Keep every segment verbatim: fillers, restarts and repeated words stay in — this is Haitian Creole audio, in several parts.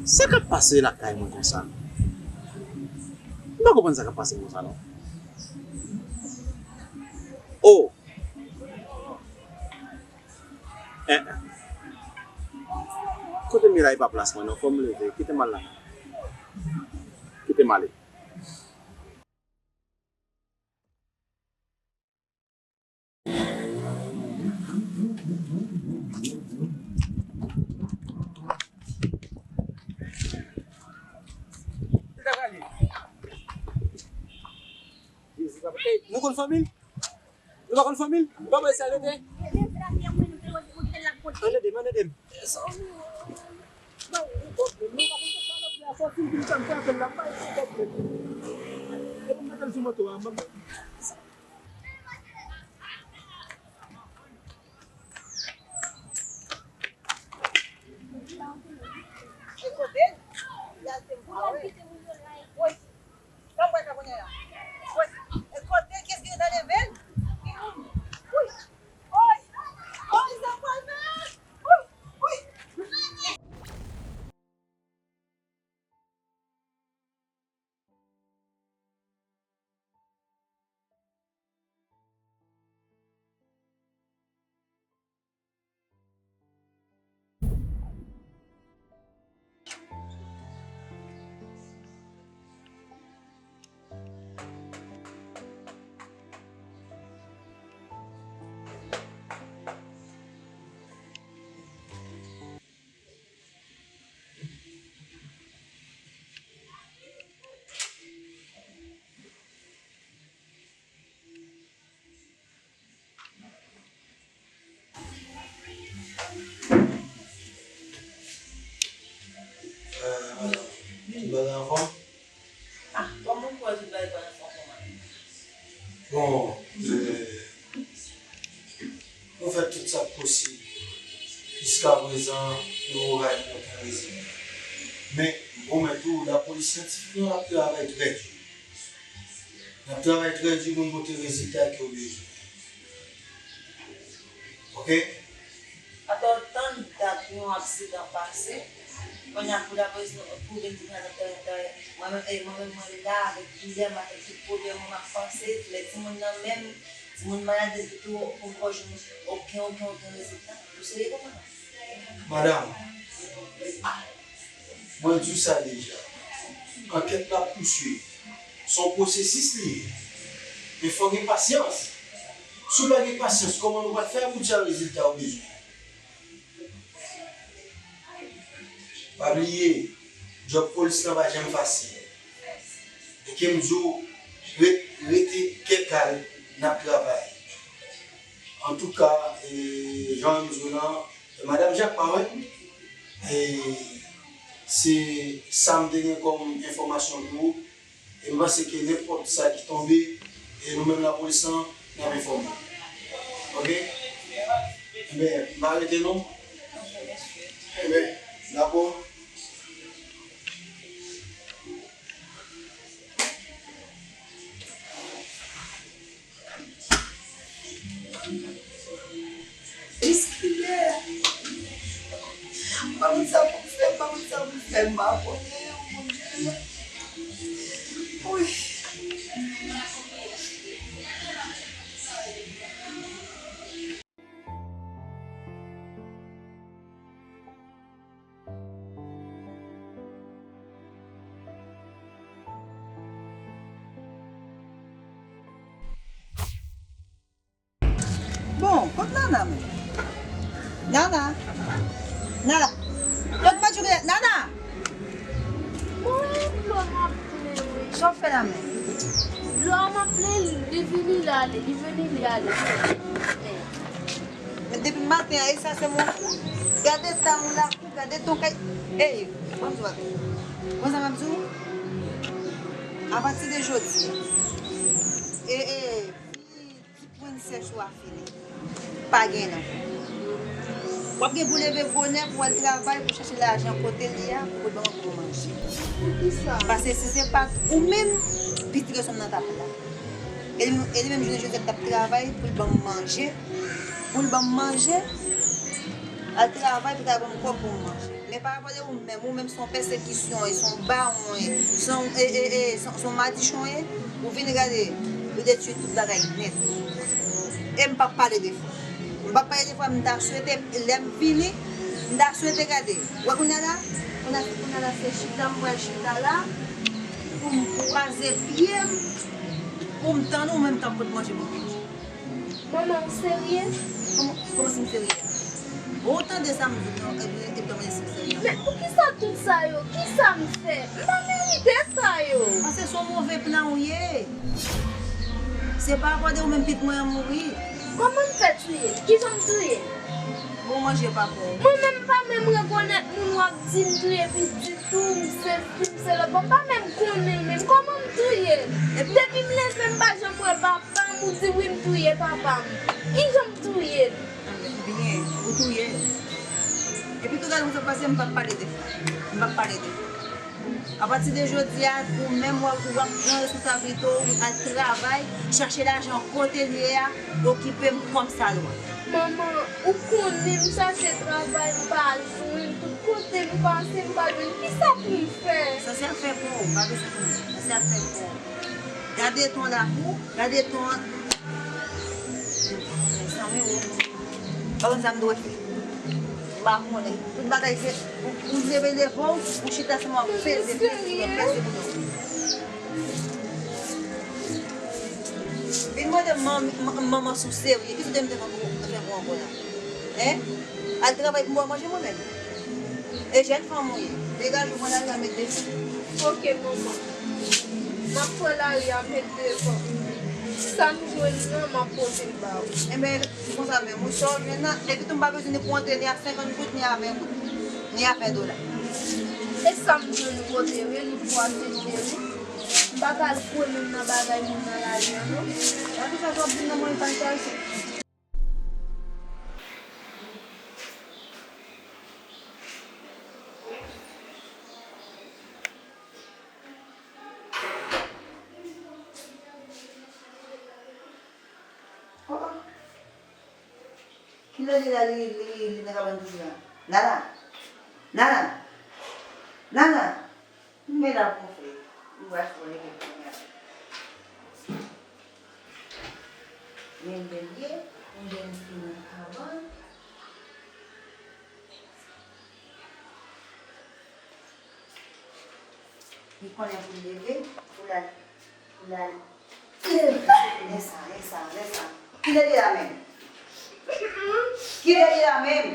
Sa k ap pase lakay mwen konsa? M pa konprann sa k ap pase konsa non. Oh! Eh, eh. Kote m ye la, e pa plas mwen non. Fò m leve. Kite m al la. Kite m ale. Nou konn fanmi l? Nou pa konn fanmi l? Nou pa konn sa rete? Ann ede m, ann ede m. Tout bagay anfòm? Ah, kòman w kwè tout bagay pa anfòm kòman? Bon, euh, nou fè tout sa k posib. Jiskaprezan, nou pa jwenn okenn rezilta. Men, m pwomèt ou, lapolis syantifik lan ap travay trè di. N ap travay trè di pou n pote rezilta ke w bezwen. Oke? Atò, tann dat yon aksidan pase, kounye a pou lapolis nou, pou vin di nan tèren, tèren. Mwen menm, e mwen menm, mwen la avèk doulè, m avèk tout pwoblèm mwen, m ap panse, lè timoun nan menm, timoun malad, epi tou, ou poko jwenn okenn, okenn, okenn rezilta. Ou serye, kòmandan? Madanm, mwen di w sa deja. Ankèt la ap pouswiv. Se yon pwosesis li ye. Men fò w gen pasyans. Si w pa gen pasyans, kòman nou pral fè pou w jwenn rezilta w bezwen? Pa bliye, djòb polis lan pa janm fasil. E ke m di w, re-, rete kè kal, n ap travay. Antouka, e, jan m di w lan, e, Madanm Jak pa wè m, e, se sa m te gen kòm enfòmasyon pou ou. E m panse ke nenpòt sa ki tonbe, e nou menm lapolis lan, n ap enfòme. Oke? Enben, m pa rete non. Enben, dakò. Jiskilè? M pa konn sa pou m fè, m pa konn sa pou m fè, m pa konnen, o Bondye. Wi. Bon, kot Nana menm? Nana! Nana! Kot Matjou genlè? Nana! Mwen, lò m ap ple, wi. Sa w fè la menm? Lò m ap ple, li vini, li ale, li vini, li ale. Men depi maten an, e sa se moun. Gade ta moun la. Gade ton kay. Ey, ban m di w bagay. Konn sa m ap di w? Apati de jodi a, e, e, vi ti prensès ou a fini. Pa gen non. W ap gen pou leve bonè pou w al travay, pou chache lajan kote li a, pou w ban mwen pou manje. Poukisa? Paske si se pa t ou menm, pitit gason m nan t ap la. E li, e li menm jounen jodi a t ap travay pou l ban m manje, pou l ban m manje, al travay pou l ta ban m kòb pou m manje. Men pa rapò de ou menm, ou menm se yon pèsekisyon, e se yon bawon, e se yon, e, e, e, se yon, se yon madichon, e ou vin gade, ou detwi tout bagay nèt. E m p ap pale de fwa. M p ap pale de fwa, m ta swete, lè m vini, m ta swete gade. Wè kounye a la, kounye a, kounye a la, se chita m pral chita la, pou m kwaze pye m, pou m tann ou menm k ap pot manje pou m manje. Manman, ou serye? Kòman, kòman si m serye? Bon, ou tande sa m di w nan, epi, epi w mande si m serye ankò. Men poukisa tout sa yo? Kisa m fè? M pa merite sa yo. Paske se yon move plan ou ye. Se pa rapò de ou menm pitit mwen an mouri. Kòman m fè touye l? Kijan m touye l? Bon, manje pa pou ou. Mwen menm m pa menm rekonèt moun w ap di m touye pitit ou, m sesi, m sela. Bon, m pa menm konnen l menm. Kòman m touye l? Depi m leve m pa janm wè papa m, ou di wi m touye papa m. Kijan m touye l? Byen, ou touye l. Epi tou gade sa k pase, m p ap pale de fwa. M p ap pale de fwa. Apati de jodi a, ou menm w ap, w ap pran responsablite w, al travay, chache lajan kote l ye a, okipe m kòmsadwa. Manman, ou konnen m chache travay, m pa jwenn, tout kote m pase, m pa jwenn. Kisa pou m fè? Sa se afè pa w, pa bezwen konnen. Sa se afè pa w. Gade ton la pou, gade ton an. Mezanmi, ou pa konn sa m dwe fè. M pa konnen. Tout bagay se, ou, ou leve, leve w, ou chita sèlman w ap peze, peze, peze bouda w. Vin mande manmi, man-, manman si w serye. Kisa w te mete nan pou, nan fè pou ankò la? Hein? Al travay pou m ba w manje mwen menm. E jèn fanm ou ye. Degaje w pran lari a met devan. Ok, manman. M ap pran lari a met devan. Sa m jwenn nan, m ap pote l ba ou. Enben, se konsa menm. Ou sa w jwenn nan, epi tou m pa bezwen ni pou antre ni a senkant goud, ni a ven goud, ni a ven dola. E sa m jwenn kote, wi, li pou aksepte, wi. M pa ka al kole m nan bagay moun nan lari a, non. Gade sa w ap di m nan mwen pa chache. Oh, oh. Kilè li la, li, li, li nan kabann toujou la? Nana! Nana! Nana! Men la pou fè. Ou va fè leve kounye a. Men bèl ye, yon jèn fi nan kabann. Li konnen pou l leve, pou l al, pou l al leve. Lè sa, lè sa, lè sa. Kilè li la menm? Kilè li la menm?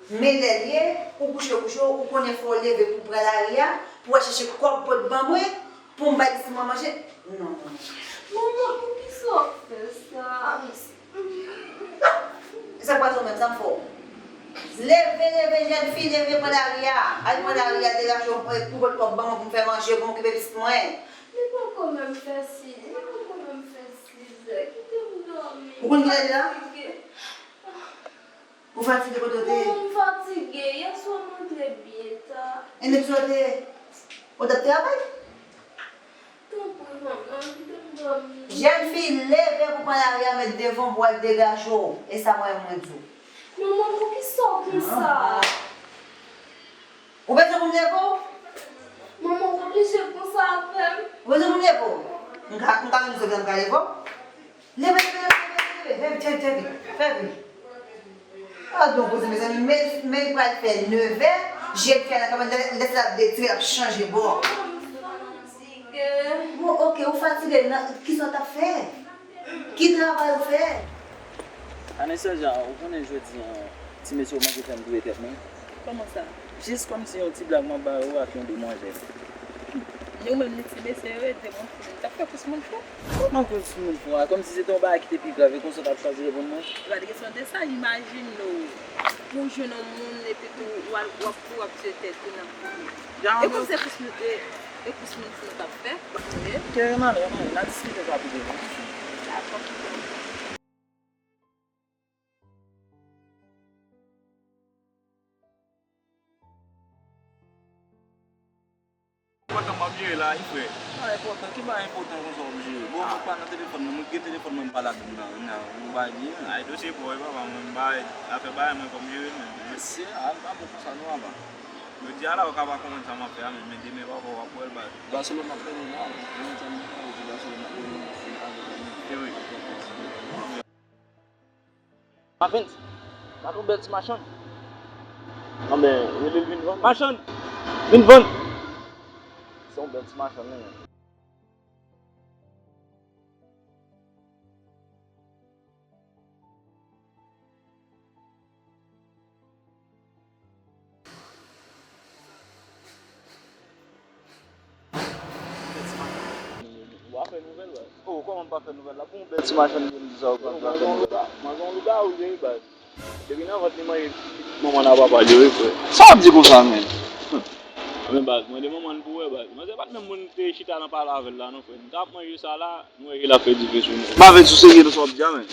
Men lè l ye, ou kouche, kouche, ou konnen fò w leve pou w pran lari a, pou w al chèche kòb pot ban mwen, pou m bay pitit mwen manje? Non, non, non. Manman, poukisa w ap fè sa? E sa k pase w menm, sa m fè w? Leve, leve, jèn fi, leve, pran lari a. Al pran lari a, degaje w, pou pot kòb ban mwen, pou m fè manje, pou m okipe pitit mwen. Li poko menm fè si, li poko menm fè sizè. Kite m dòmi. Ou konn kilè li la? Fatige. Ou fatige kote w te ye? Manman, m fatige. Yè swa m antre byen ta. E depi sa w te ye? Ou t ap travay? Tanpri, manman, kite m dòmi. Jèn fi, leve pou pran lari a met devan w pou w al degaje w. E sa mwen, mwen di w. Manman, poukisa w konsa? Ou bezwen pou m leve w? Manman, w oblije konsa avè m. Ou bezwen pou m leve w? M ka, m ka vin sot la, m ka leve w? Leve, leve, leve, leve, leve, fè vit, fè vit, fè vit. Gadon koze, mezanmi, men, men li pral fè nevè, jèn fi a nan kabann, lè, lè se l ap detire, l ap chanje bò. Bon, oke, ou fatige, nan, kisa w t ap fè? Ki travay ou fè? Anastasia, ou konnen jodi a, ti mesye yo manke fè m touye tèt mwen. Kòman sa? Jis kòmsi yon ti blag mwen ba yo ak yon demwazèl. Ni ou menm ni ti mesye yo, e de moun fou. N t ap fè kous moun fou. Kòman kous moun fou a? Kòmsi se te yon bagay ki te pi grav, e konsa w t ap chwazi reponn mwen? E pa de kesyon de sa, imajine w, pou w jwenn yon moun, epi tou, w al, w ap, w ap tiye tèt ou nan fou. E kòmsi se kous moun, e, e kous moun fou n t ap fè. Ke male, male, n a diskite sa pi devan. Dakò. Kontan m ap jere la, wi, frè. Bagay enpòtan, ki bagay enpòtan konsa w ap jere? Bon, mwen pa nan telefòn mwen, mwen gen telefòn mwen, m pa ladan nan, nan yon bagay byen. Ay, dosye pa w, papa, mwen, m bay, afè bagay mwen fò m jere l menm. Se, a, a bon konsa, non, papa. Jodi a la, ou ka pa konprann sa m ap fè a, men, men demen, papa, w ap wè l, baz. Barcelone ap fè nou la, mwen, sa m di, Barcelone ap fè nou, se avèk nou. E wi. Mavens, gade yon bèl ti machann. Anben, rele l vin vann. Machann, vin vann. Se yon bèl ti machann, wi, men. Ou pa fè nouvèl, wè. Oh, kòman m pa fè nouvèl la? Pou yon bèl ti machann vin di sa, ou pa fè nouvèl la. Manzè yon lougarou li ye, baz. Depi nan vant li manje pitit manman l a papa l yo, wi, frè. Sa w ap di konsa, men? Men, baz, mande manman l pou w wè, baz. Manzè pa t menm moun te chita nan pale avè l la, non, frè. Nou t ap manje sa la, nou wè ke l ap fè dife sou nou. Mavens, ou serye nan sa w ap di a, men?